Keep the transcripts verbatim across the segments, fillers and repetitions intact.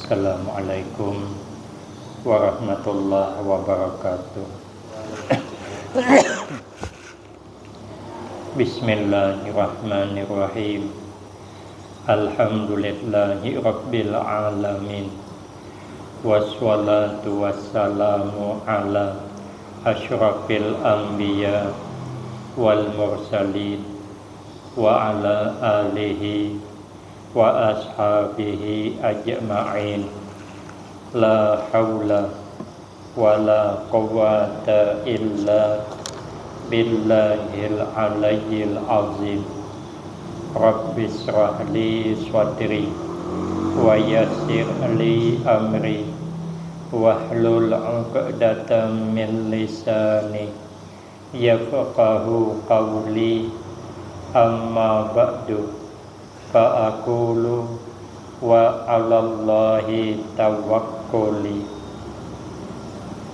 Assalamualaikum warahmatullahi wabarakatuh. Bismillahirrahmanirrahim. Alhamdulillahi rabbil alamin. Wassalatu wassalamu ala asyrafil anbiya wal mursalin wa ala alihi wa ashabihi ajma'in. La haula wa la quwwata illa billahil alayyil azim. Rabbi shrah li sadri wa yassir li amri wahlul 'uqdatam min lisani yafqahu qawli. Amma ba'du, fa aqulu wa 'alallahi tawakkuli.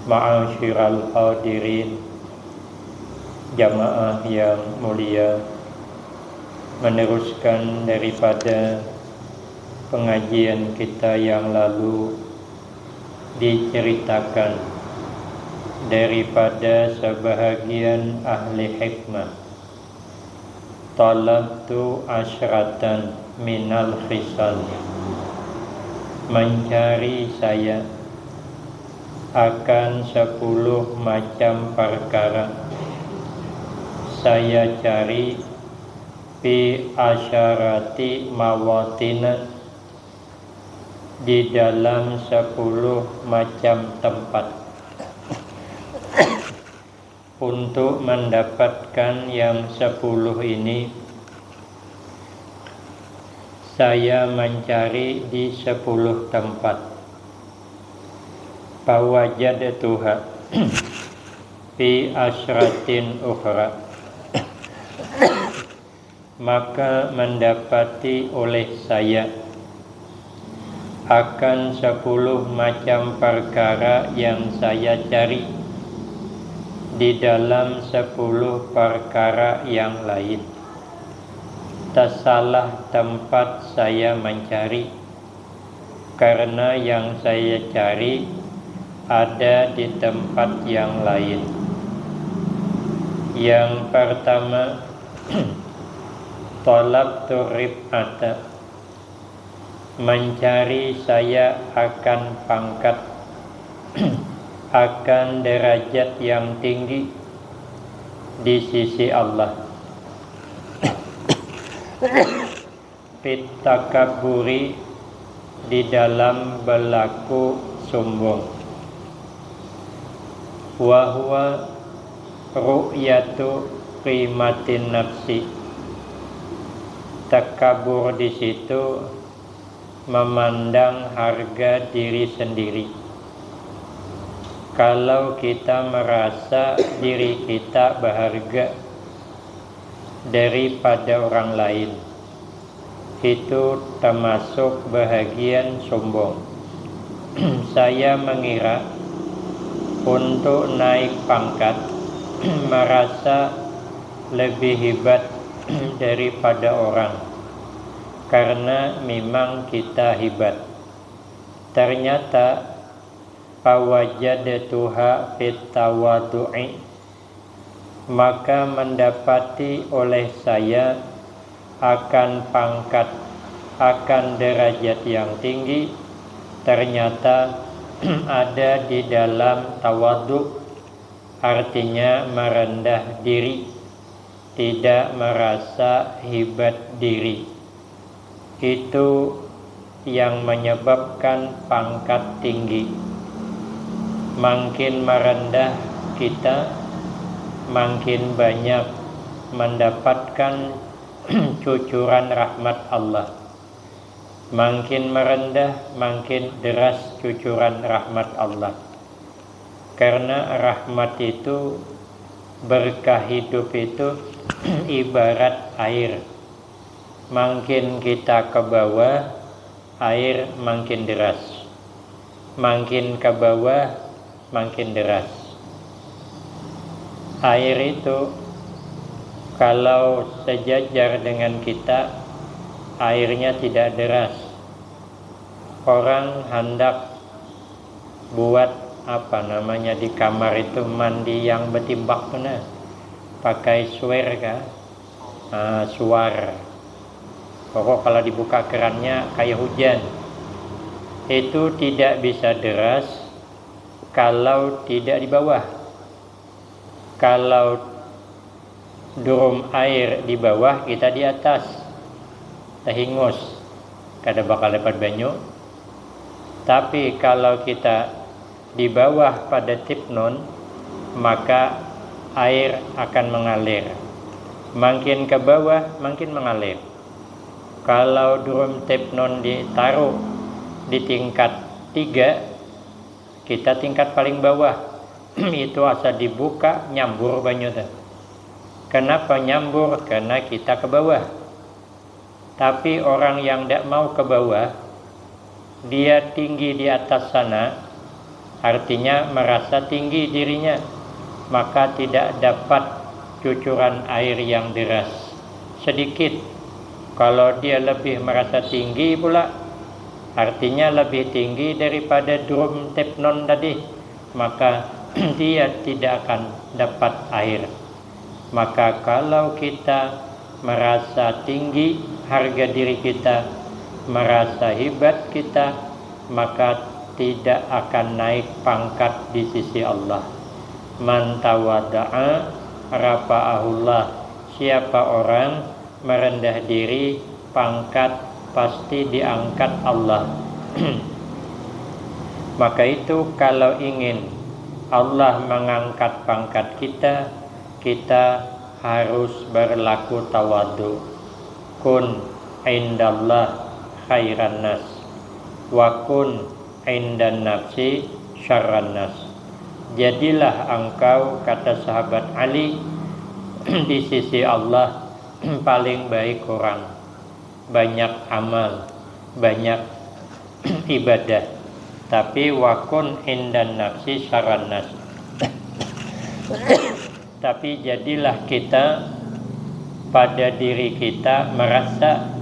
Ma'asyiral hadirin, jamaah yang mulia, meneruskan daripada pengajian kita yang lalu, diceritakan daripada sebahagian ahli hikmah, talabtu asyratan minal khisal, mencari saya akan sepuluh macam perkara. Saya cari fi asyarati mawatina, di dalam sepuluh macam tempat. Untuk mendapatkan yang sepuluh ini, saya mencari di sepuluh tempat. Fawajadtuha fi asratin ukhra. Maka mendapati oleh saya akan sepuluh macam perkara yang saya cari di dalam sepuluh perkara yang lain. Tasalah tempat saya mencari, karena yang saya cari ada di tempat yang lain. Yang pertama, talabtu rif'ata, mencari saya akan pangkat, akan derajat yang tinggi di sisi Allah. Fit takabburi, di dalam belaku sombong. Wa huwa ru'yatu qimatin nafsi. Takabur di situ memandang harga diri sendiri. Kalau kita merasa diri kita berharga daripada orang lain, itu termasuk bahagian sombong. Saya mengira untuk naik pangkat, merasa lebih hebat daripada orang, karena memang kita hebat. Ternyata, fawajadtuha fit tawadu'i, maka mendapati oleh saya akan pangkat, akan derajat yang tinggi, ternyata ada di dalam tawadu, artinya merendah diri, tidak merasa hebat diri. Itu yang menyebabkan pangkat tinggi. Makin merendah kita, makin banyak mendapatkan cucuran rahmat Allah. Makin merendah, makin deras cucuran rahmat Allah. Karena rahmat itu, berkah hidup itu ibarat air. Makin kita ke bawah, air makin deras. Makin ke bawah, makin deras. Air itu, kalau sejajar dengan kita, airnya tidak deras. Orang handak buat apa namanya di kamar itu, mandi yang betimbak tu nah, pakai swer kah? Ah, suar. Pokok kalau dibuka kerannya kayak hujan. Itu tidak bisa deras kalau tidak di bawah. Kalau durum air di bawah, kita di atas, tahingus, kada bakal dapat banyu. Tapi kalau kita di bawah pada tipnon, maka air akan mengalir. Makin ke bawah, makin mengalir. Kalau durum tipnon ditaruh di tingkat tiga, kita tingkat paling bawah, itu asa dibuka, nyambur banyu tu. Kenapa nyambur? Karena kita ke bawah. Tapi orang yang tidak mau ke bawah, dia tinggi di atas sana, artinya merasa tinggi dirinya, maka tidak dapat cucuran air yang deras, sedikit. Kalau dia lebih merasa tinggi pula, artinya lebih tinggi daripada durum tipnon tadi, maka dia tidak akan dapat air. Maka kalau kita merasa tinggi harga diri kita, merasa hebat kita, maka tidak akan naik pangkat di sisi Allah. Man tawada'a rafa'ahullah. Siapa orang merendah diri, pangkat pasti diangkat Allah. Maka itu, kalau ingin Allah mengangkat pangkat kita, kita harus berlaku tawadu. Kun indallah khairan nas, wa kun indan nafsi syarran nas. Jadilah engkau, kata sahabat Ali, di sisi Allah paling baik orang, banyak amal, banyak ibadah. Tapi wa kun indan nafsi syarran nas. Tapi jadilah kita pada diri kita merasa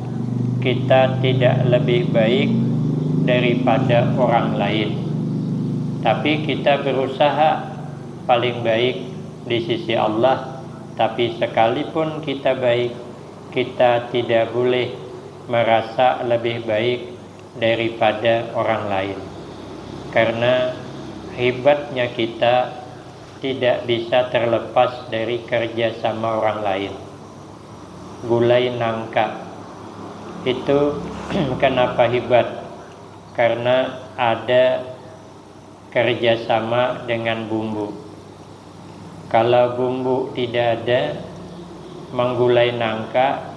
kita tidak lebih baik daripada orang lain. Tapi kita berusaha paling baik di sisi Allah. Tapi sekalipun kita baik, kita tidak boleh merasa lebih baik daripada orang lain. Karena hebatnya kita tidak bisa terlepas dari kerja sama orang lain. Gulai nangka itu kenapa hebat? Karena ada kerja sama dengan bumbu. Kalau bumbu tidak ada, menggulai nangka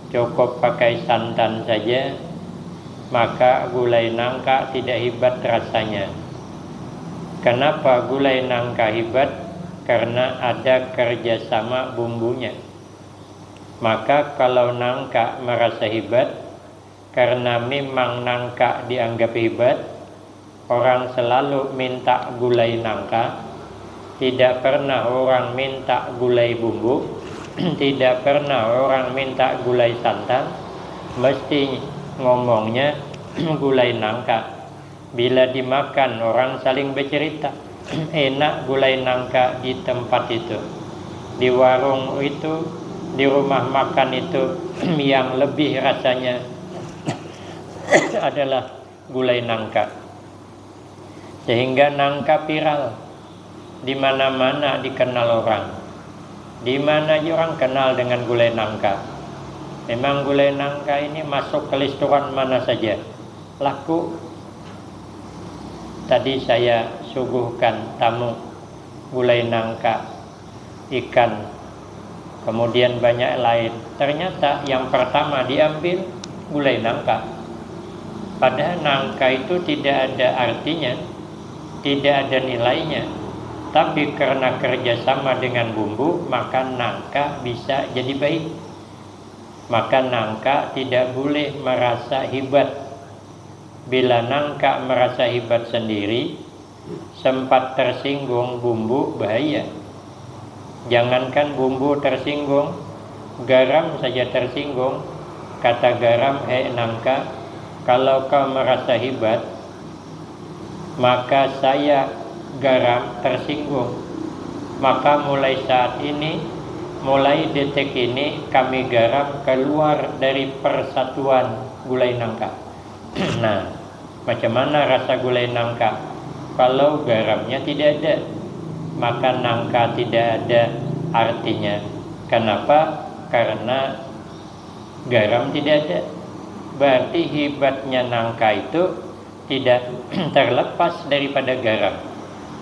cukup pakai santan saja, maka gulai nangka tidak hebat rasanya. Kenapa gulai nangka hebat? Karena ada kerjasama bumbunya. Maka kalau nangka merasa hebat, karena memang nangka dianggap hebat, orang selalu minta gulai nangka, tidak pernah orang minta gulai bumbu, tidak pernah orang minta gulai santan, mesti ngomongnya gulai nangka. Bila dimakan, orang saling bercerita, enak gulai nangka di tempat itu, di warung itu, di rumah makan itu, yang lebih rasanya adalah gulai nangka. Sehingga nangka viral, di mana-mana dikenal orang. Di mana aja orang kenal dengan gulai nangka. Memang gulai nangka ini masuk ke restoran mana saja, laku. Tadi saya suguhkan tamu gulai nangka, ikan, kemudian banyak lain. Ternyata yang pertama diambil gulai nangka. Padahal nangka itu tidak ada artinya, tidak ada nilainya. Tapi karena kerjasama dengan bumbu, maka nangka bisa jadi baik. Maka nangka tidak boleh merasa hebat. Bila nangka merasa hebat sendiri, sempat tersinggung bumbu, bahaya. Jangankan bumbu tersinggung, garam saja tersinggung. Kata garam, hei nangka, Kalau kau merasa hebat, maka saya garam tersinggung. Maka mulai saat ini, mulai detik ini kami garam keluar dari persatuan gulai nangka. Nah, macam mana rasa gulai nangka? Kalau garamnya tidak ada, maka nangka tidak ada artinya. Kenapa? Karena garam tidak ada. Berarti hebatnya nangka itu tidak terlepas daripada garam.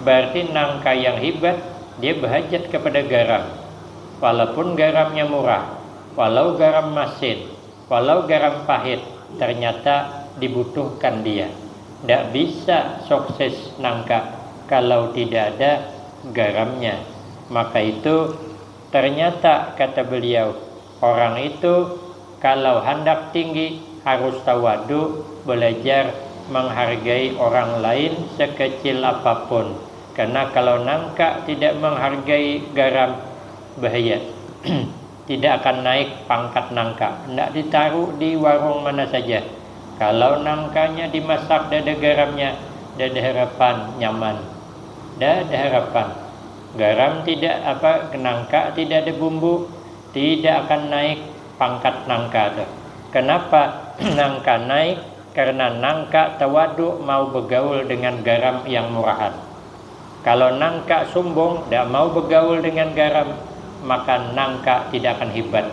Berarti nangka yang hebat, dia berhajat kepada garam. Walaupun garamnya murah, walau garam masin, walau garam pahit, ternyata dibutuhkan dia. Tidak bisa sukses nangka kalau tidak ada garamnya. Maka itu ternyata, kata beliau, orang itu kalau hendak tinggi harus tawadu, belajar menghargai orang lain sekecil apapun. Karena kalau nangka tidak menghargai garam, bahaya. Tidak akan naik pangkat nangka. Tidak ditaruh di warung mana saja. Kalau nangkanya dimasak dada garamnya, dada harapan nyaman. Dada harapan. Garam tidak apa, nangka tidak ada bumbu, tidak akan naik pangkat nangka tu. Kenapa? Nangka naik karena nangka tawadu mau begaul dengan garam yang murahan. Kalau nangka sumbung, tidak mau begaul dengan garam, maka nangka tidak akan hebat.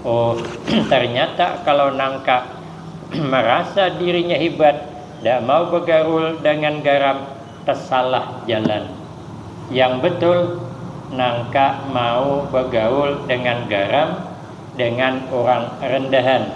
Oh, ternyata kalau nangka merasa dirinya hebat, tidak mau begaul dengan garam, tersalah jalan. Yang betul, nangka mau begaul dengan garam, dengan orang rendahan,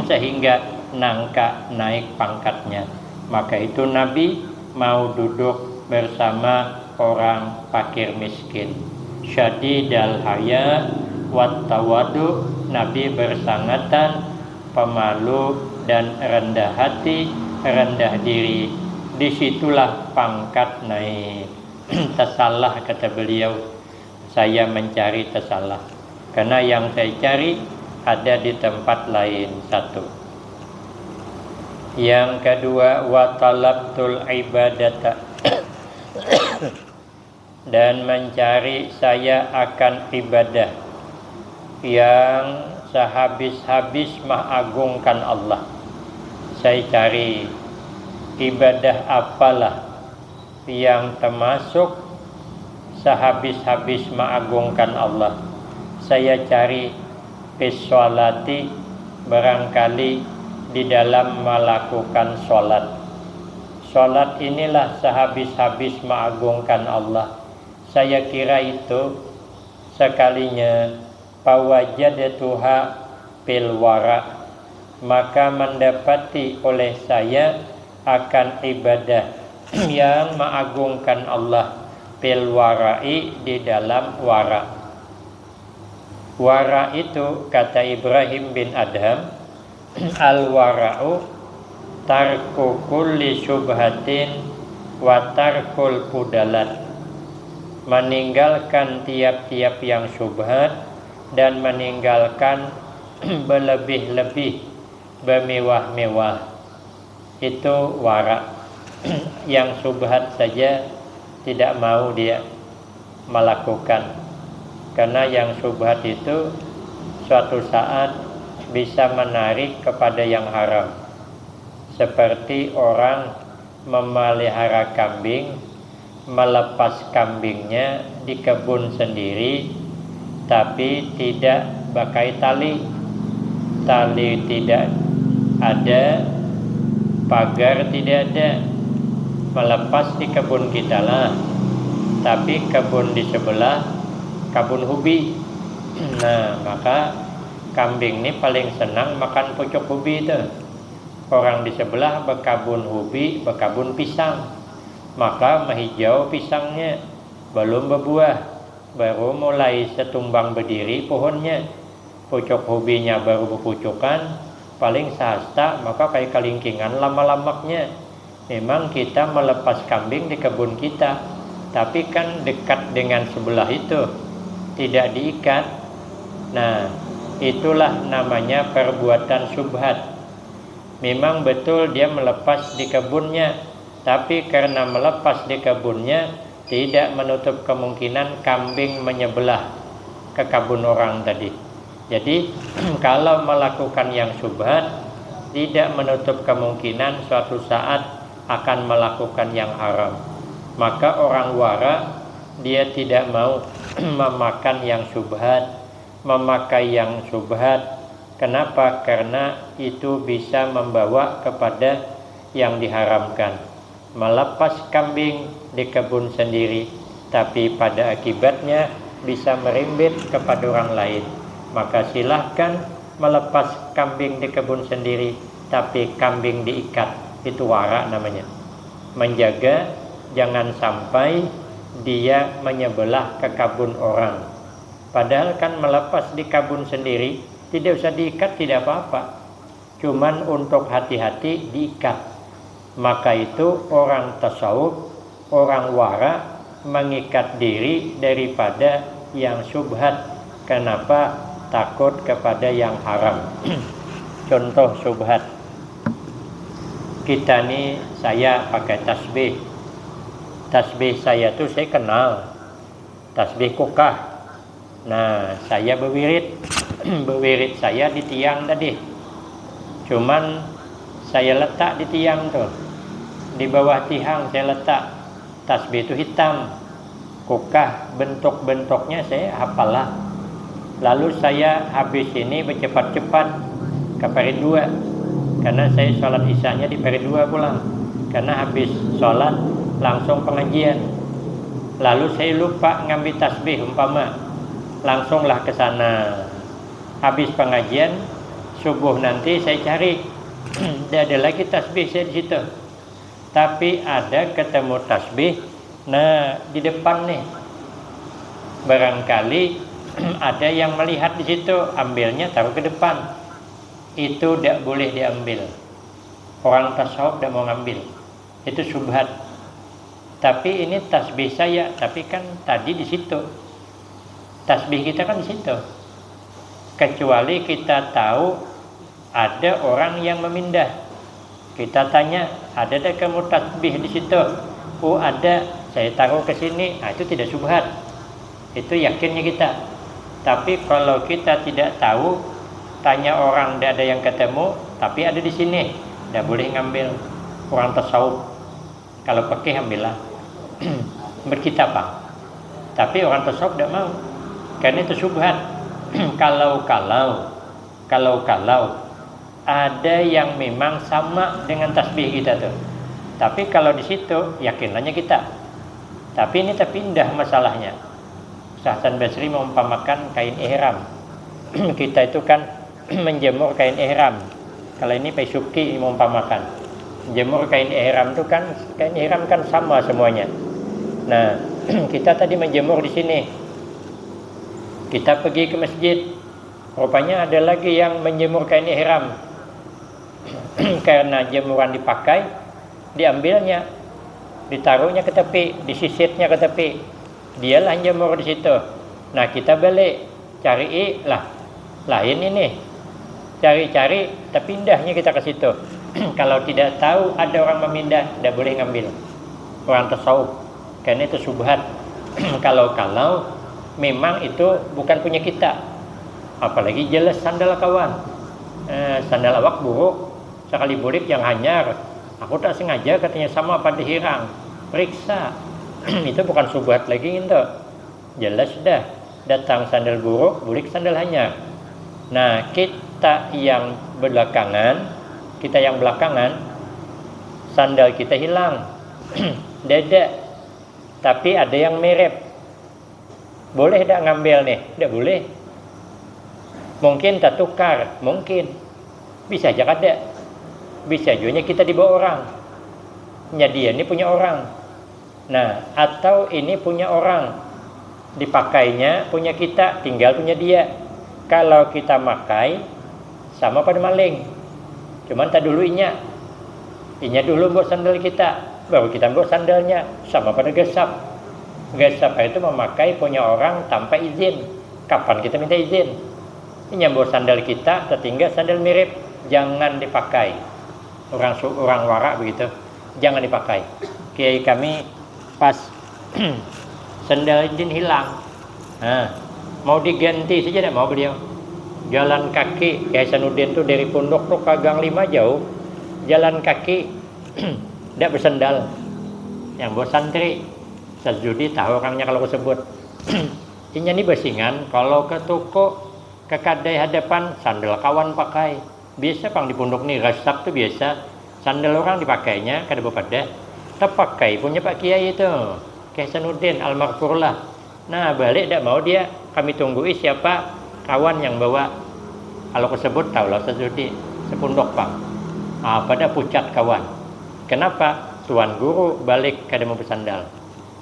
sehingga nangka naik pangkatnya. Maka itu Nabi mau duduk bersama orang fakir miskin. Syadidal haya wat tawadu, Nabi bersangatan, pemalu dan rendah hati, rendah diri. Disitulah pangkat naik. Tersalah, kata beliau, saya mencari tersalah. Karena yang saya cari ada di tempat lain, satu. Yang kedua, wa talabtul ibadata. Dan mencari saya akan ibadah yang sehabis-habis mengagungkan Allah. Saya cari ibadah apalah yang termasuk sehabis-habis mengagungkan Allah. Saya cari fis sholati, barangkali di dalam melakukan sholat. Sholat inilah sehabis-habis mengagungkan Allah. Saya kira itu. Sekalinya, fawajadtuha fil wara, maka mendapati oleh saya akan ibadah yang mengagungkan Allah, fil wara'i, di dalam wara. Wara itu, kata Ibrahim bin Adham, al wara'u tarku kulli syubhatin wa tarkul fudalat, meninggalkan tiap-tiap yang syubhat dan meninggalkan berlebih-lebih, bermewah-mewah. Itu wara. Yang syubhat saja tidak mau dia melakukan. Karena yang syubhat itu suatu saat bisa menarik kepada yang haram. Seperti orang memelihara kambing, melepas kambingnya di kebun sendiri, tapi tidak pakai tali. Tali tidak ada, pagar tidak ada. Melepas di kebun kita lah. Tapi kebun di sebelah, kebun hubi. Nah, maka kambing ni paling senang makan pucuk hubi tu. Orang di sebelah bekabun hubi, bekabun pisang. Maka mahijau pisangnya, belum bebuah, baru mulai setumbang bediri pohonnya. Pucuk hubinya baru bepucukan, paling sahasta maka kayak kalingkingan lama-lamaknya. Memang kita melepas kambing di kebun kita, tapi kan dekat dengan sebelah itu, tidak diikat. Nah, itulah namanya perbuatan syubhat. Memang betul dia melepas di kebunnya, tapi karena melepas di kebunnya tidak menutup kemungkinan kambing menyebelah ke kabun orang tadi. Jadi kalau melakukan yang syubhat tidak menutup kemungkinan suatu saat akan melakukan yang haram. Maka orang wara dia tidak mau memakan yang syubhat, memakai yang syubhat. Kenapa? Karena itu bisa membawa kepada yang diharamkan. Melepas kambing di kebun sendiri, tapi pada akibatnya bisa merimbit kepada orang lain. Maka silahkan melepas kambing di kebun sendiri, tapi kambing diikat. Itu wara namanya. Menjaga jangan sampai dia menyebelah ke kabun orang. Padahal kan melepas di kabun sendiri, tidak usah diikat, tidak apa-apa. Cuman untuk hati-hati diikat. Maka itu orang tasawuf, orang wara mengikat diri daripada yang syubhat. Kenapa? Takut kepada yang haram. Contoh syubhat. Kita ni, saya pakai tasbih. Tasbih saya tu saya kenal. Tasbih kukah. Nah, saya bewirid. Bewirid saya di tiang tadi. Cuman saya letak di tiang tu. Di bawah tihang saya letak. Tasbih tu hitam. Kukah bentuk-bentuknya saya hafal lah. Lalu saya habis ini bercepat-cepat ke Parit dua. Karena saya sholat isyanya di Parit dua pulang. Karena habis sholat langsung pengajian. Lalu saya lupa ngambil tasbih umpama. Langsunglah ke sana. Habis pengajian subuh nanti saya cari. Tidak ada lagi tasbih saya di situ. Tapi ada ketemu tasbih, nah, di depan nih. Barangkali ada yang melihat di situ, ambilnya taruh ke depan. Itu tidak boleh diambil. Orang tasawuf tidak mau ngambil. Itu syubhat. Tapi ini tasbih saya, tapi kan tadi di situ. Tasbih kita kan di situ. Kecuali kita tahu ada orang yang memindah. Kita tanya, "Ada tak kamu tasbih di situ?" "Oh, ada, saya taruh ke sini." Nah, itu tidak syubhat. Itu yakinnya kita. Tapi kalau kita tidak tahu, tanya orang, tidak ada yang ketemu, tapi ada di sini, tidak boleh ngambil. Orang tasawuf. Kalau pakai, ambillah. Buat kita, Pak. Tapi orang tasawuf tidak mau. Karena itu syubhat. Kalau-kalau, kalau-kalau ada yang memang sama dengan tasbih kita tuh. Tapi kalau di situ, yakinlahnya kita. Tapi ini terpindah masalahnya. Ustaz Hasan Basri mengumpamakan kain ihram. Kita itu kan menjemur kain ihram. Kalau ini Pak Suki mengumpamakan. Jemur kain ihram itu kan, kain ihram kan sama semuanya. Nah, kita tadi menjemur di sini. Kita pergi ke masjid. Rupanya ada lagi yang menjemur kain ihram. Karena jemuran dipakai, diambilnya, ditaruhnya ke tepi, disisitnya ke tepi. Dialah yang jemur di situ. Nah, kita balik, cari lah. Lain ini. Cari-cari, terpindahnya kita ke situ. Kalau tidak tahu ada orang memindah, tidak boleh ngambil. Orang tasawuf. Karena itu syubhat. Kalau-kalau memang itu bukan punya kita. Apalagi jelas sandal kawan. Eh, sandal awak buruk. Sakali bulik yang hanyar. Aku tak sengaja, katanya, sama pada hirang. Periksa. Itu bukan syubhat lagi, itu. Jelas dah. Datang sandal buruk, bulik sandal hanyar. Nah, kita yang belakangan, kita yang belakangan, sandal kita hilang. Dada. Tapi ada yang mirip. Boleh tidak ngambil nih? Tidak boleh. Mungkin tertukar, mungkin. Bisa aja kada. Bisa juga kita dibawa orang. Nya dia ini punya orang. Nah, atau ini punya orang. Dipakainya punya kita, tinggal punya dia. Kalau kita makai, sama pada maling. Cuman tak dulu inya. Inya dulu buat sandal kita, baru kita buat sandalnya, sama pada gasap. Gasap itu memakai punya orang tanpa izin. Kapan kita minta izin? Inya buat sandal kita, tertinggal sandal mirip, jangan dipakai. Orang orang wara begitu, jangan dipakai. Kiai kami pas sendal din hilang, nah, mau diganti saja tidak mau beliau. Jalan kaki, Kiai Sanudin tuh dari pondok tuh ke Gang Lima jauh, jalan kaki, tidak bersendal. Yang bawa santri, Sazudi tahu orangnya kalau aku sebut. Inya ni basingan kalau ke toko, ke kadai hadapan, sandal kawan pakai. Biasa pang di pondok ni, rasap tu biasa. Sandal orang dipakainya kada bapadah. Tapakai punya Pak Kiai tu, Kiai Sanudin almarfur lah. Nah, balik dak mau dia. Kami tunggui siapa kawan yang bawa. Kalau kusebut tahu lah Ustaz Zuhdi, sepundok pang. Ah, pada pucat kawan. Kenapa? Tuan guru balik kada mau bersandal.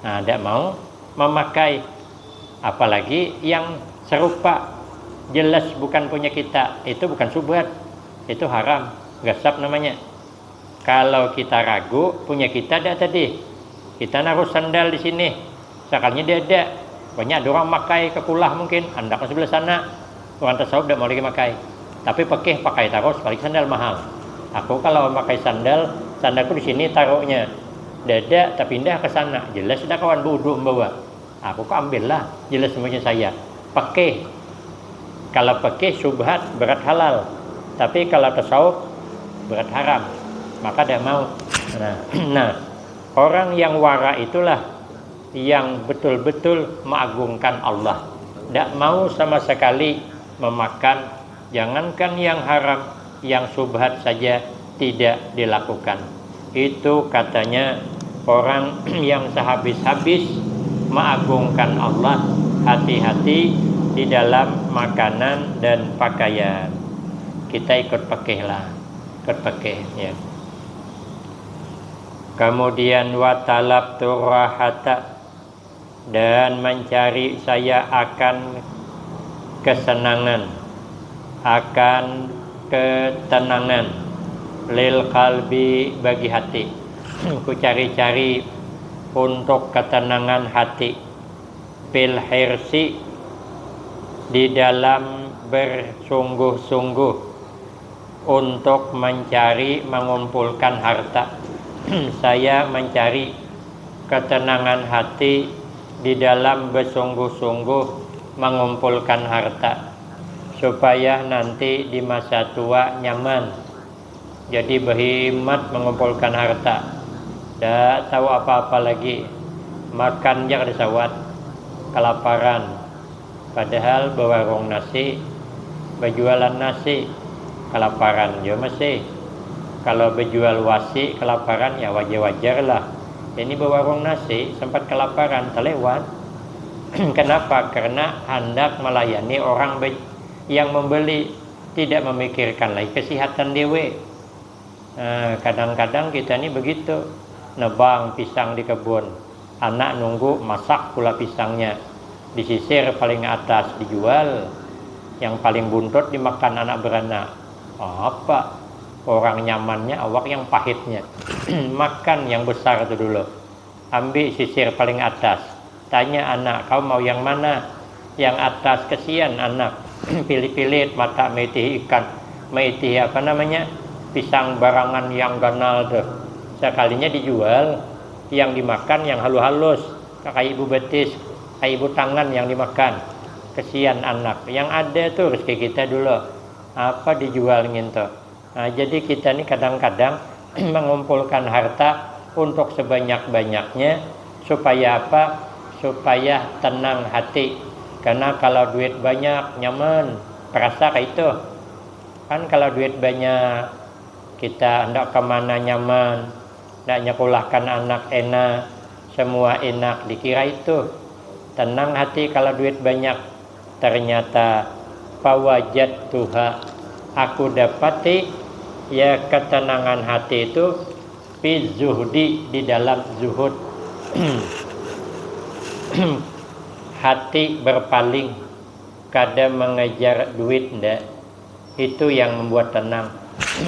Nah, dak mau memakai. Apalagi yang serupa, jelas bukan punya kita, itu bukan subhat, itu haram, gasap namanya. Kalau kita ragu, punya kita dak tadi, kita naruh sandal di sini, sakalinya dia ada, banyak ada orang makai ke kulah mungkin, andak sebelah sana, orang tasawuf dak mau lagi makai, tapi pekeh pakai tarus, apalagi sandal mahal. Aku kalau makai sandal, sandalku di sini taruhnya, dada tapindah ke sana, jelas dah kawan beudu membawa. Aku kok ambil lah, jelas macam saya. Pekeh. Kalau pekeh subhat berat halal, tapi kalau tasawuf berat haram, maka dak mau. Nah, nah, orang yang wara itulah yang betul-betul mengagungkan Allah. Dak mau sama sekali memakan, jangankan yang haram, yang subhat saja tidak dilakukan. Itu katanya orang yang sehabis-habis mengagungkan Allah, hati-hati di dalam makanan dan pakaian. Kita ikut pekeh lah, ikut pekeh ya. Kemudian watalab turahata, dan mencari saya akan kesenangan, akan ketenangan, lil kalbi, bagi hati. Ku cari-cari untuk ketenangan hati, fil hirsi, di dalam bersungguh-sungguh untuk mencari, mengumpulkan harta. Saya mencari ketenangan hati di dalam bersungguh-sungguh mengumpulkan harta, supaya nanti di masa tua nyaman. Jadi berhemat mengumpulkan harta, dak tahu apa-apa lagi, makan ja kada sawat, kelaparan. Padahal bewarung nasi, bejualan nasi, kelaparan jua masih. Kalau bejual wasi kelaparan ya wajar-wajar lah. Ini bewarung nasi sempat kelaparan, terlewat. Kenapa? Karena hendak melayani orang yang membeli, tidak memikirkan lagi kesehatan dewe. Nah, kadang-kadang kita ni begitu, nebang pisang di kebun, anak nunggu masak pula pisangnya, disisir paling atas dijual, yang paling buntut dimakan anak beranak. Apa? Orang nyamannya awak yang pahitnya. Makan yang besar tu dulu. Ambil sisir paling atas. Tanya anak, kau mau yang mana? Yang atas. Kesian anak. Pilit-pilit mata, maitihi ikan, maitihi apa namanya, pisang barangan yang ganal tuh. Sekalinya dijual, yang dimakan yang halus-halus, kayak ibu betis, kayak ibu tangan yang dimakan. Kesian anak. Yang ada tuh rezeki kita dulu. Apa dijual ngintu? Nah, jadi kita ni kadang-kadang mengumpulkan harta untuk sebanyak-banyaknya supaya apa? Supaya tenang hati. Karena kalau duit banyak, nyaman, terasa kayak itu. Kan kalau duit banyak, kita hendak kemana nyaman, hendak nyekolahkan anak enak, semua enak dikira itu. Tenang hati kalau duit banyak. Ternyata fawajadtuha, aku dapati ya ketenangan hati itu fi zuhdi, di dalam zuhud. Hati berpaling, kada mengejar duit ndak. Itu yang membuat tenang.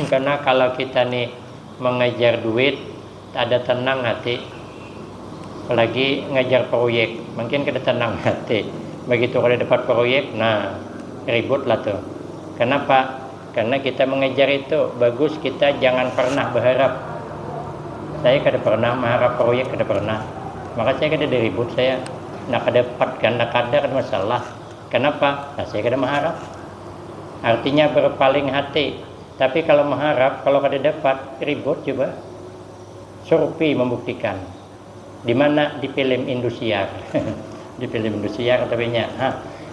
Karena kalau kita nih mengejar duit, ada tenang hati. Apalagi ngejar proyek, mungkin kada tenang hati. Begitu kada dapat proyek, nah, ribut lah tuh. Kenapa? Karena kita mengejar itu, bagus kita jangan pernah berharap. Saya kada pernah mengharap proyek, kada pernah. Maka saya kada diribut saya. Nah, kada dapat kan, nah, kada kan masalah. Kenapa? Nah, saya kada mengharap. Artinya berpaling hati. Tapi kalau mengharap, kalau kada dapat, ribut coba. Survei membuktikan. Di mana? Di film Indosiar. Di film Indosiar tapi nya. Ha.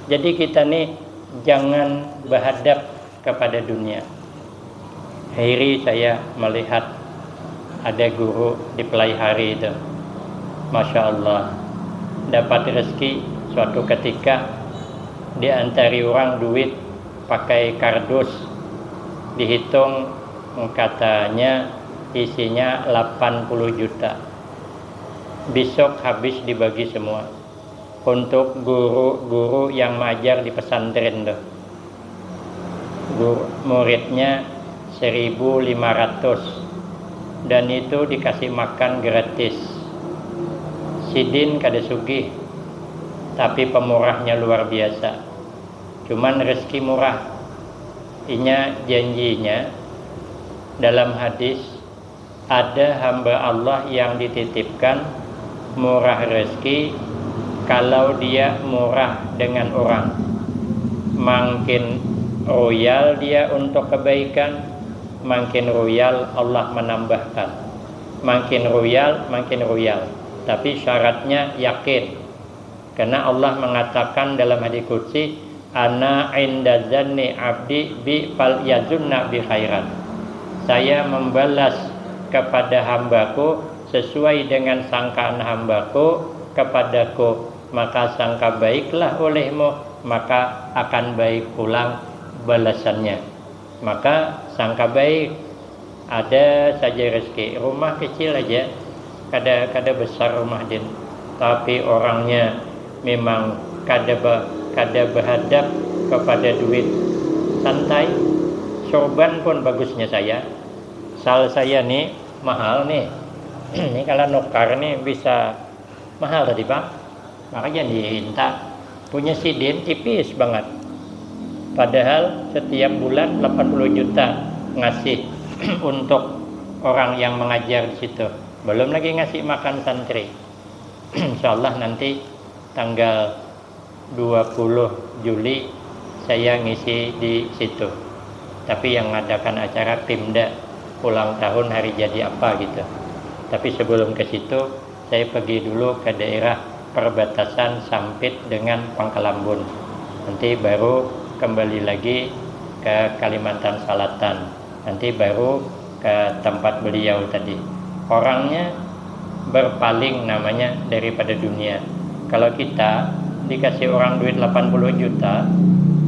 Jadi kita ni jangan berhadap kepada dunia. Hiri saya melihat ada guru di Pelaihari itu. Masya Allah, dapat rezeki suatu ketika diantari orang duit pakai kardus, dihitung katanya isinya delapan puluh juta. Besok habis dibagi semua untuk guru-guru yang mengajar di pesantren tuh. Guru, muridnya seribu lima ratus dan itu dikasih makan gratis. Sidin kada sugih, tapi pemurahnya luar biasa. Cuman rezeki murah. Inya janjinya dalam hadis, ada hamba Allah yang dititipkan murah rezeki kalau dia murah dengan orang. Makin royal dia untuk kebaikan, makin royal Allah menambahkan. Makin royal, makin royal. Tapi syaratnya yakin. Karena Allah mengatakan dalam hadis qudsi, "Ana inda zanni abdi bi fal yazunna bi khairan." Saya membalas kepada hambaku sesuai dengan sangkaan hambaku kepadaku, maka sangka baiklah olehmu, maka akan baik pulang balasannya. Maka sangka baik, ada saja rezeki. Rumah kecil aja, kada kada besar rumah din, tapi orangnya memang kada be, kada berhadap kepada duit. Santai. Sorban pun bagusnya saya. Sal saya ni mahal nih. Ini kalau nukar nih bisa mahal tadi, Bang. Makanya diinta punya sidin tipis banget. Padahal setiap bulan delapan puluh juta ngasih untuk orang yang mengajar di situ. Belum lagi ngasih makan santri. Insya Allah nanti tanggal dua puluh Juli saya ngisi di situ. Tapi yang mengadakan acara Pimda ulang tahun hari jadi apa gitu. Tapi sebelum ke situ, saya pergi dulu ke daerah perbatasan Sampit dengan Pangkalambun. Nanti baru kembali lagi ke Kalimantan Selatan. Nanti baru ke tempat beliau tadi. Orangnya berpaling namanya daripada dunia. Kalau kita dikasih orang duit delapan puluh juta,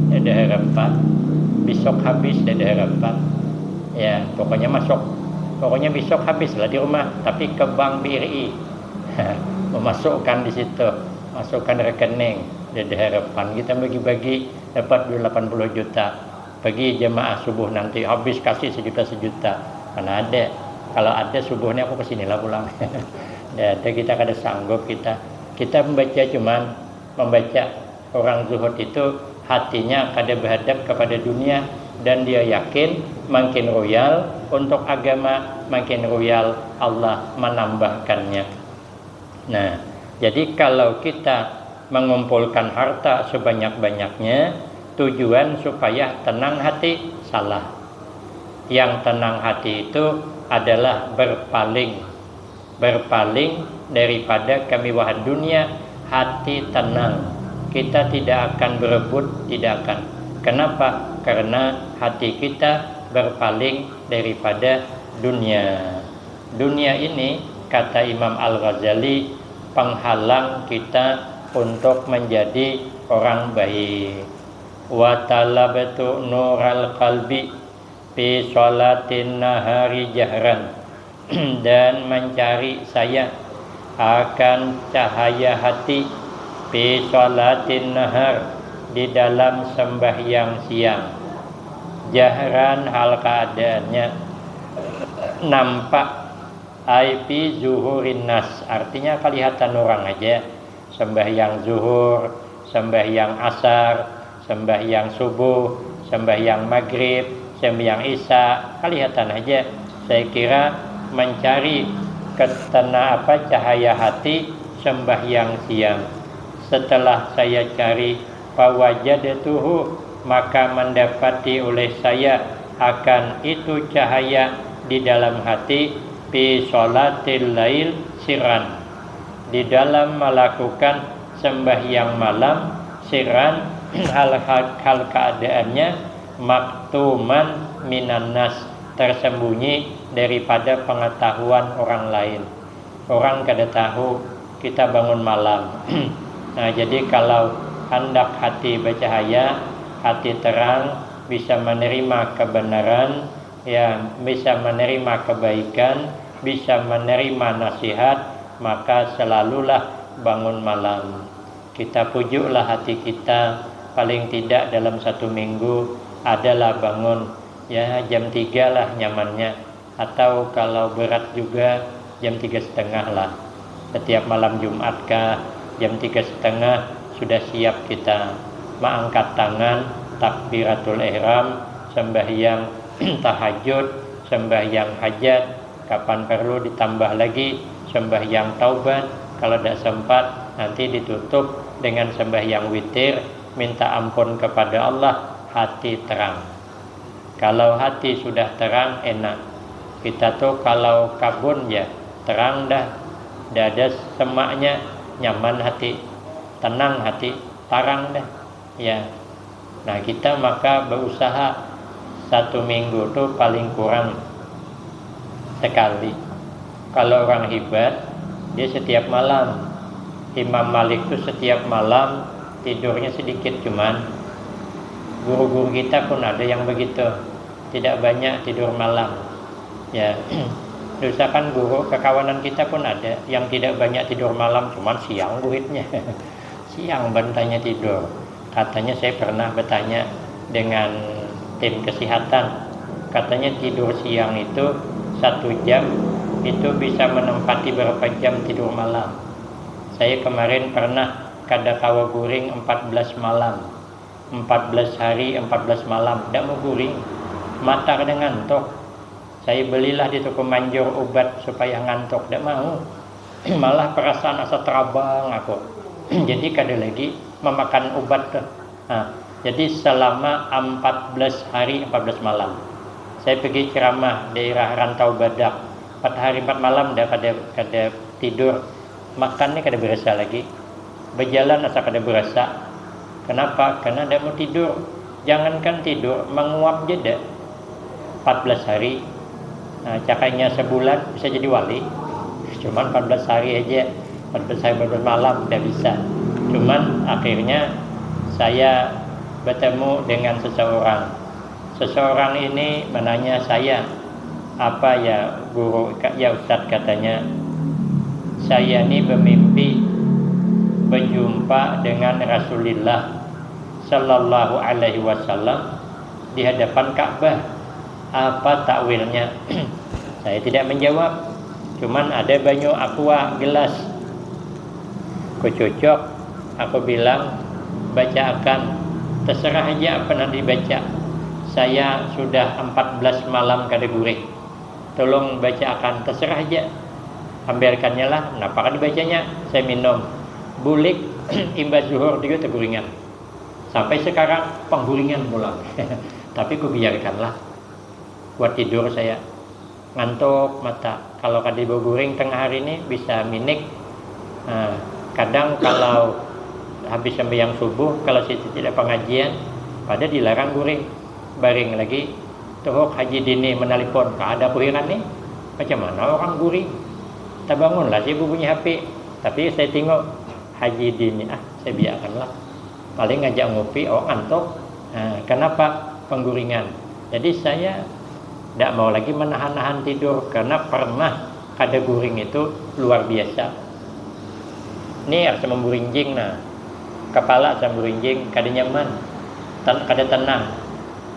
ada harapan. Besok habis, ada harapan. Ya, pokoknya masuk. Pokoknya besok habislah di rumah, tapi ke bank B R I. Memasukkan di situ, masukkan rekening. Ada harapan kita bagi-bagi dapat duit delapan puluh juta. Pergi jemaah subuh nanti habis kasih sejuta-sejuta. Mana ada. Kalau ada subuhnya aku kesinilah pulang. Ada, ada kita kada sanggup kita. Kita membaca cuman membaca orang zuhud itu hatinya kada berhadap kepada dunia dan dia yakin makin royal untuk agama, makin royal Allah menambahkannya. Nah, jadi kalau kita mengumpulkan harta sebanyak-banyaknya, tujuan supaya tenang hati, salah. Yang tenang hati itu adalah berpaling. Berpaling daripada kemewahan dunia, hati tenang. Kita tidak akan berebut, tidak akan. Kenapa? Karena hati kita berpaling daripada dunia. Dunia ini, kata Imam Al-Ghazali, penghalang kita untuk menjadi orang baik. Wa talabtu nural qalbi fi sholatin nahari jahran, dan mencari saya akan cahaya hati fi sholatin nahar, di dalam sembahyang siang. Jahran, hal keadaannya nampak, ai fi zuhurin nas, artinya kelihatan orang aja. Sembahyang zuhur, sembahyang asar, sembahyang subuh, sembahyang maghrib, Sembahyang Isya, kalihatan haja. Saya kira mencari ketena apa cahaya hati sembahyang siang. Setelah saya cari, fawajadtuhu, maka mendapati oleh saya akan itu cahaya di dalam hati, fi sholatil lail sirran, di dalam melakukan sembahyang malam sirran, hal, hal, hal keadaannya maktuman minan nas, tersembunyi daripada pengetahuan orang lain. Orang kada tahu kita bangun malam. Nah, jadi kalau handak hati bercahaya, hati terang, bisa menerima kebenaran, ya, bisa menerima kebaikan, bisa menerima nasihat, maka selalulah bangun malam. Kita pujuklah hati kita, paling tidak dalam satu minggu adalah bangun, ya, jam tiga lah nyamannya. Atau kalau berat juga, jam tiga setengah lah. Setiap malam Jumat kah, jam tiga setengah sudah siap kita maangkat tangan, takbiratul ihram, sembahyang tahajud, sembahyang hajat, kapan perlu ditambah lagi sembahyang taubat, kalau tidak sempat nanti ditutup dengan sembahyang witir, minta ampun kepada Allah, hati terang. Kalau hati sudah terang, enak. Kita tuh kalau kabun ya, terang dah, tidak ada semaknya, nyaman hati, tenang hati, tarang dah. Ya. Nah, kita maka berusaha satu minggu tuh paling kurang sekali. Kalau orang hebat, dia setiap malam. Imam Malik tuh setiap malam tidurnya sedikit, cuman guru-guru kita pun ada yang begitu, tidak banyak tidur malam. Ya, dosakan guru kekawanan kita pun ada yang tidak banyak tidur malam, cuman siang buhitnya. Siang bantanya tidur. Katanya saya pernah bertanya dengan tim kesehatan. Katanya tidur siang itu satu jam itu bisa menempati berapa jam tidur malam. Saya kemarin pernah kada kawa guring empat belas malam. empat belas hari, empat belas malam. Tidak mau guring. Mata kada ngantuk. Saya belilah di toko manjur ubat supaya ngantuk. Tidak mau. Malah perasaan asa terabang aku. Jadi kada lagi memakan ubat tuh. Nah, jadi selama empat belas hari, empat belas malam. Saya pergi ceramah daerah Rantau Badak. Empat hari, empat malam dah kada, kada tidur. Makan ni kada berasa lagi. Berjalan asa kada berasa. Kenapa? Karena tidak mau tidur. Jangankan tidur, menguap je dah. Empat belas hari. Nah, cakainya sebulan bisa jadi wali. Cuman empat belas hari aja. Empat belas hari, empat belas malam tidak bisa. Cuman akhirnya saya bertemu dengan seseorang. Seseorang ini menanya saya, "Apa ya guru, ya ustadz," katanya, "saya ni bermimpi berjumpa dengan Rasulullah Shallallahu Alaihi Wasallam di hadapan Ka'bah. Apa takwilnya?" Saya tidak menjawab, cuman ada banyu aqua gelas. Kucucuk, aku bilang, "Bacaakan, terserah aja apa nanti baca. Saya sudah empat belas malam kada guring. Tolong bacaakan, terserah aja." Ambilkannya lah, napa kada dibacanya, saya minum. Bulik, imbah zuhur juga teguringan. Sampai sekarang pengguringan pulang. Tapi kubiarkanlah. Buat tidur saya. Ngantuk mata. Kalau kada baguring tengah hari ni bisa minik. Nah, kadang kalau habis sembahyang subuh, kalau situ tidak pengajian, pada dilarang guring. Baring lagi, tuhuk Haji Dini menelpon, kada kuhiran ni. Macam mana orang guring? Tabangunlah saya berbunyi H P. Tapi saya tengok Haji Dini, ah, saya biarkanlah. Paling ngajak ngopi, awak ngantuk. Nah, kenapa? Pengguringan. Jadi saya tidak mau lagi menahan-nahan tidur karena pernah kada guring itu luar biasa. Ini rasa memburinjing, nah, kepala rasa memburinjing, kada nyaman, ten- kada tenang.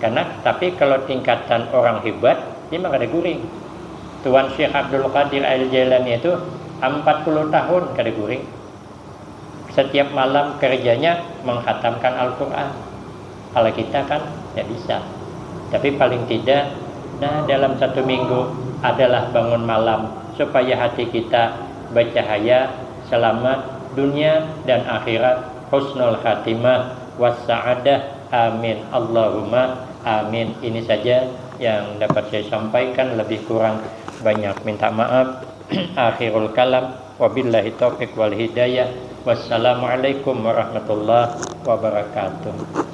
Karena tapi kalau tingkatan orang hebat, dia memang kada guring. Tuan Syekh Abdul Qadir Al Jailani itu empat puluh tahun kada guring. Setiap malam kerjanya menghatamkan Al-Quran. Kalau kita kan tidak bisa. Tapi paling tidak, nah, dalam satu minggu adalah bangun malam, supaya hati kita bercahaya, selamat dunia dan akhirat, husnul khatimah, wassa'adah. Amin. Allahumma amin. Ini saja yang dapat saya sampaikan, lebih kurang banyak minta maaf. Akhirul kalam, wabillahi taufiq wal hidayah. Wassalamualaikum warahmatullahi wabarakatuh.